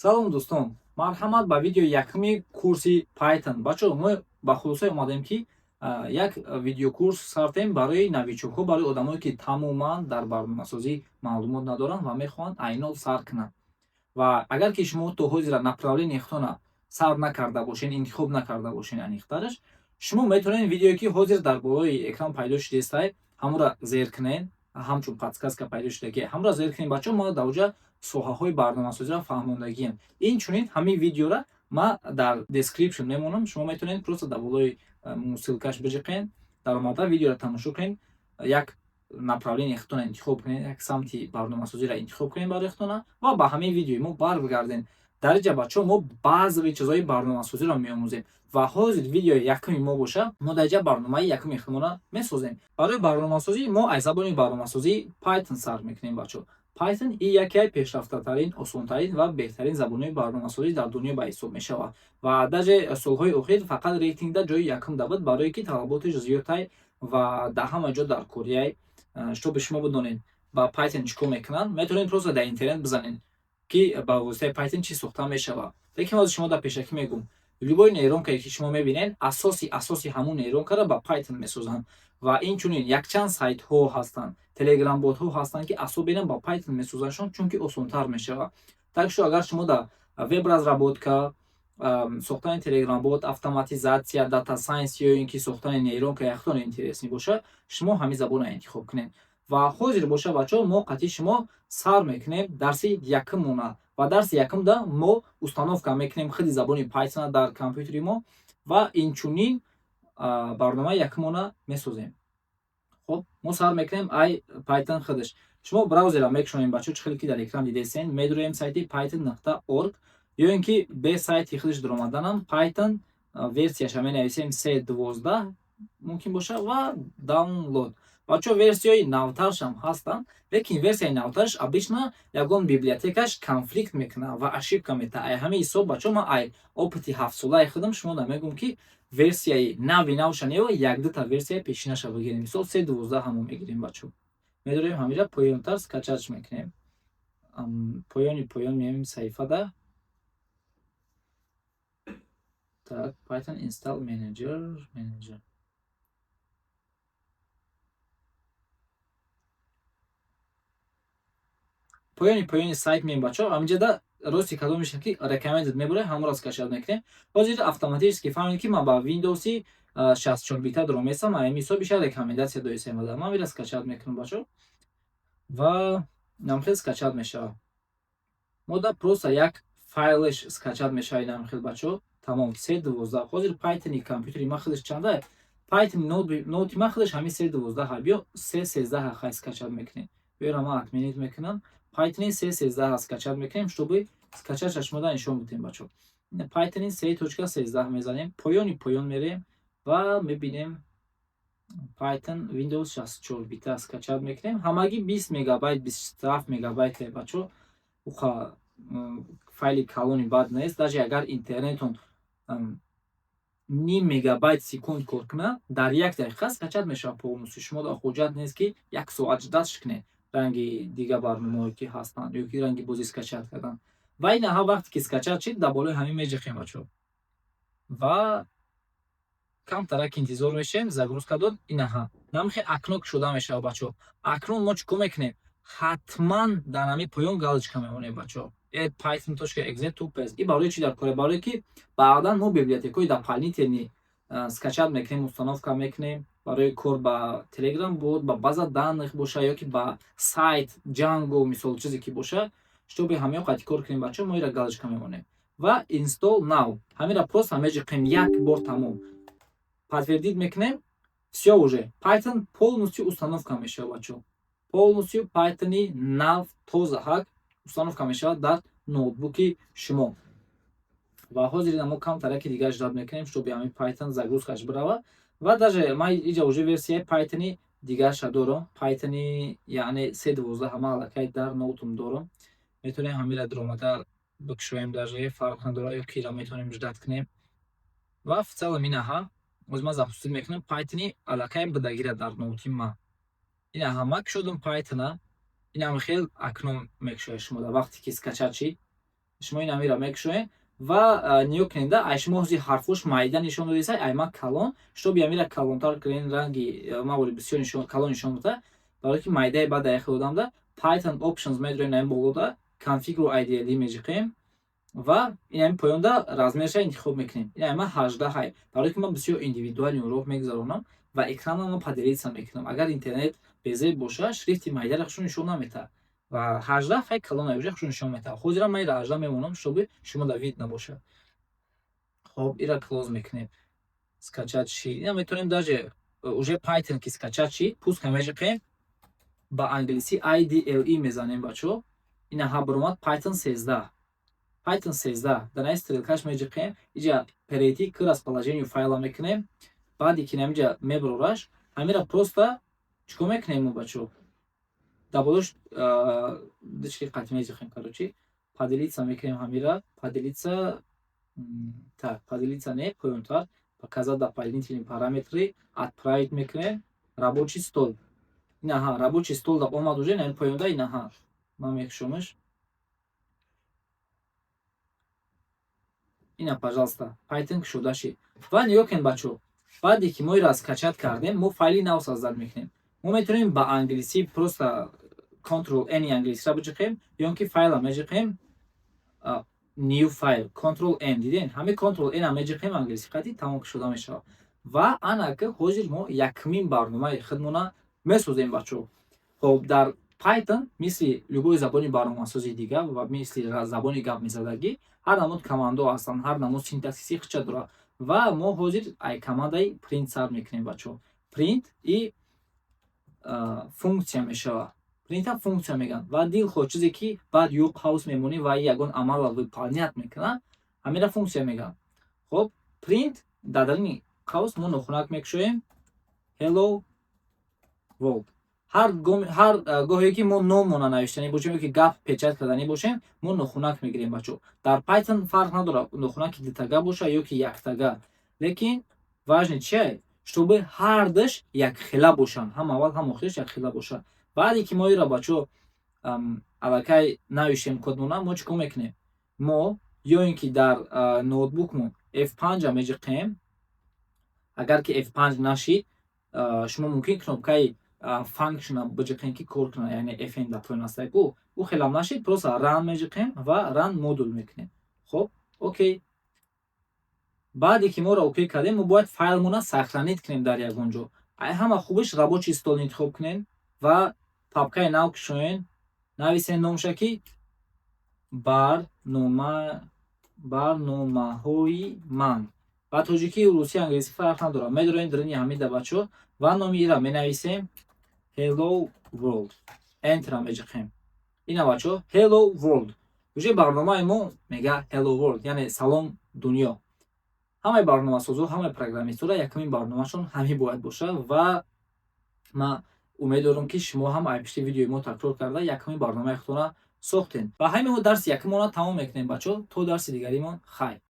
Салом, дӯстон, марҳамат ба видеои якуми курси Python. Бачаҳо, мо ба хулосае омадем, ки як видеокурс сартем барои новичокҳо, барои одамое, ки тамоман дар барномасозӣ маълумот надоранд ва мехоҳанд айнол сар кунанд. Ва агар ки шумо то ҳозира направление худтона сар накарда бошен, интихоб накарда бошен аниқтараш, шумо метавонед видеое, ки ҳозир дар болои экран пайдо шудааст, ҳамонро зер кунед. Ҳамчун подсказка пайдо шуда, ки ҳамонро зер кунед, бачаҳо. Мо дар оҷа соҳаҳои барномасозиро фаҳмондагием. Инчунин ҳамин видеора ма дар description мемонам, шумо метавонед просто дар болои ссылкаш биҷиқен, даромада видеоро тамошо кунед, як направление худтона интихоб кунед, як самти барномасозиро интихоб кунед барои худтона ва ба ҳамин видеои мо баргарден. Дар инҷа, бачаҳо, мо баъзеи чизҳои барномасозиро меомӯзем ва ҳозир видеои якуми мо боша, мо дар инҷа барномаи якуми худмонро месозем. Барои барномасозӣ мо аз забони барномасозӣ Python сар мекунем, бачаҳо. Python и яке пешрафтатарин, осонтарин ва беҳтарин забонҳои барномасозӣ дар дунё ба ҳисоб мешавад ва даже солҳои охир фақат рейтингда ҷои якум давид, барое ки талаботаш зиёдтай ва дар ҳама ҷо дар корияй. Чтобы шумо бидонед, ба Python чӣ кор мекунанд, метавонед просто дар интернет бизанед, ки ба воситаи Python чӣ сохта мешавад. Лекин ҳозир шумо дар пешакӣ мегӯм: любой нейронкае, ки шумо мебинед, асоси ҳамун нейронкаро ба Python месозанд. Ва инчунин якчанд сайтҳо ҳастанд, телеграмботҳо ҳастанд, ки асобинан ба Python месозандшон, чунки осонтар мешавад. Так что агар шумо дар веб-разработка, сохтани телеграмбот, автоматизация, data science ё ин ки сохтани нейронка яхтон интересный бошад, шумо ҳамин забонро интихоб кунед. Ва ҳозир боша, бачаҳо, мо қатъи шумо сар мекунем дарси якумона ва дарси якумда мо установка мекунем худи забони Python дар компютери мо ва инчунин барномаи якумона месозем. Хоб, мо сар мекунем ай Python худаш. Шумо браузерро мекушонем, бачаҳо, чӣ хеле ки дар экран дидесен, медуроем сайти python.org ё ин ки бе сайти худаш дуромаданам Python версияша менависем, 3.12 мумкин бошад, ва download. Бачаҳо, версияҳои навтаршам ҳастанд, лекин версияи навтарш обычно ягон библиотекаш конфликт мекунад ва ошибка метаҳад. Ай ҳамин ҳисоб, бачаҳо, ман ай опыти ҳафтсолаи худам шумо мегӯм, ки версияи нави навша нева, якдута версияи пешинаша бигирем. Мисол, 3.12 ҳамо мегирем, бачаҳо. Медорем ҳаминҷа, поёнтар скачать мекунем, поёни поён меоем саҳифада. Так, Python install manager. Поёни поёни сайт меем, бачаҳо. Ҳаминҷада рости кадом мешавад, ки recommended мебурад, ҳамонро скачать мекунем. Ҳозир автоматически фаҳмед, ки ман ба Windowси 64 бита дуромесам, ҳамин ҳисоб иша рекомендация доисем. Ман вира скачать мекунам, бачаҳо, ва намхел скачать мешавад. Мода просто як файлеш скачать мешавад, намхел, бачаҳо, тамом. 3.12. Ҳозир Pythони компютери ман худаш чанда? Python ноути ман худаш ҳамин 3.12. Биё, 3.13 хай скачать мекунем. Биёра, ман отменить мекунам. Python 3.13 скачать мекунем, чтобы скачать шумода нишон бидем, бачаҳо. Python 3.13 мезанем, поёни поён мерем ва мебинем Python Windows 64 бита скачать мекунем. Ҳамагӣ 20 мегабайт, 27 мегабайт, бачаҳо, уха файли калони бад нест. Даже агар интернетон ним мегабайт секунд кор кунад, дар як дақиқа скачать мешавад полностью. Шумо ҳоҷат нест, ки як соат ждать кунед, ранги дигар барномаҳое, ки ҳастанд, ё ки ранги бозӣ скачать кардан. Ва ин ҳа вақте ки скачать шид, дар болои ҳамин меҷиқем, бачаҳо, ва камтарак интизор мешавем. Загрузка дод. Инаҳа намхе окно кушода мешавад, бачаҳо. Акнун мо чӣ кор мекунем? Ҳатман дар ҳамин поён галочка мемонем, бачаҳо, add python.exe to path. И барои чӣ дар кора? Барое ки баъдан мо библиотекаҳои дополнительный скачать мекунем, установка мекунем барои кор ба Telegram бот, ба база данных боша ё ки ба сайт Django, мисол, чизе ки боша, чтобы ҳамаё қати кор кунем, бачаҳо, мо ира галочка мемонем ва install now ҳамира просто меҷиқем як бор, тамом, подтвердить мекунем. Всё, уже Python полностью установка мешавад, бачаҳо. Полностью Pythони нав, тозаҳак установка мешавад дар ноутбуки шумо. Ва ҳозир мо камтараки дигар ждать мекунем, чтобы ҳамин Python загрузкаш бирава. Ва даже ман иҷа уже версияи Pythони дигарша дорам, Pythони яъне 3.12 ҳама аллакай дар ноутум дорам. Метавонем ҳамира дуромада бикушоем, даже фарқ надорад, ё кира метавонем ждать кунем. Ва в целом инаҳа оз ман запустить мекунам Pythони аллакай бидагира дар ноути ман. Инаҳа ман кушодам Pythона. Инам хел окно мекушояд шумо дар вақте ки скачать шид. Шумо ин амира мекушоед ва нигоҳ кунед, ай шумо ҳозир ҳарфош майда нишон додеса, ай ма калон. Чтобы амира калонтар кунед, ранги ма боли бисёр калон нишон дода, барое ки майдаи баъд яхе одамда Python Options медорем, ин болода Configure IDLE меҷиқем ва ин поёнда размерша интихоб мекунем. Ин ма 18 ҳай, барое ки ман бисёр индивидуальный урок мегузаронам ва экранама поделиться мекунам. Агар интернет безеб боша, шрифти майдара хушо нишон наметаҳад ва 18 хай калон уже хушо нишон метаҳад. Ҳозирам ман ира 18 мемонам, чтобы шумо да вид набошад. Хоб, ира close мекунем. Скачать ши, ина метавонем даже уже Python ки скачать ши, пуска меҷиқем, ба англисӣ IDLE мезанем, бачо. Ина ҳа, баромад Python 13, Python 13. Дар наи стрелкаш меҷиқем, иҷа «Перейти к расположению файла» мекунем. Баъде ки намиҷа мебарораш, ҳамира просто чикор мекунем мо, бачо? Дар болош дички қати меҷиқем, короче, поделиться мекунем ҳамира, поделиться. Так, поделиться не, поёнтар «Показать дополнительные параметры», «Отправить» мекунем, «Рабочий стол». Инаҳа, рабочий стол да омад уже на поёнда. Инаҳа, ман мекушомаш. Ина, пожалуйста, Python кушода шид. Ва нигоҳ кунед, бачо, баъде ки мо ира скачать кардем, мо файли нав создать мекунем. Мо метавонем ба англисӣ просто Ctrl N англисиро биҷиқем ё ки файла меҷиқем, New File, Ctrl N. Диден, ҳамин Ctrl N меҷиқем англисӣ қати, тамом, кушода мешавад. Ва анака ҳозир мо якумин барномаи худмона месозем, бачо. Хоб, дар Python мисли любой забони барномасози дигар ва мисли забони гапмезадагӣ ҳар намуд командо ҳастанд, ҳар намуд синтаксиси худша дорад. Ва мо ҳозир ай командаи print сар мекунем, бачо. Print и функсия мешавад, print функсия мегӯянд ва дилхоҳ чизе ки баъд ё қавс мемонӣ ва ягон амалро выполнять мекунад, ҳамира функсия мегӯянд. Хоб, print, дар даруни қавс мо нохунак мекушоем, «Hello World». Ҳар гоҳе ки мо номона навиштанӣ бошем ё ки гап печать карданӣ бошем, мо нохунак мегирем, бачо. Дар Python фарқ надорад, нохунаки дутага боша ё ки яктага, лекин важный чие, чтобы ҳардаш якхела бошанд, ҳам аввал, ҳам охираш якхела бошад. Баъде ки мо ира, бачо, аллакай навиштем кодмона, мо чӣ кор мекунем? Мо ё ин ки дар ноутбукмон F5 меҷиқем. Агар ки F5 нашид, шумо мумкин кнопкаи function биҷиқем, ки кор кунад, яъне Fn дар поён аста ку. Ӯ хелам нашид, просто Run меҷиқем ва Run Module мекунем. Хоб, окей. Баъде ки моро окей кардем, мо бояд файлмона сохранить кунем дар ягон ҷо. Ай ҳама хубиш рабочий стол интихоб кунем ва папкаи нав кушоен, нависен номша ки «Барнома, барномаҳои ман». Ба тоҷикӣ, русӣ, англисӣ фарқ надорад. Медорем даруни ҳамида, бачо, ва номи ира менависем «Hello World», Enter меҷиқем. Ина, бачо, «Hello World». Уже барномаи мо мега «Hello World», яъне салом дунё. Ҳамаи барномасозо, ҳамаи программистҳоро якумин барномашон ҳамин бояд бошад. Ва ман умед дорам, ки шумо ҳам ай пишти видеои мо такрор карда, якумин барномаи худтонро сохтем. Ба ҳамин мо дарси якумонро тамом мекунем, бачо. То дарси дигаримон хайр.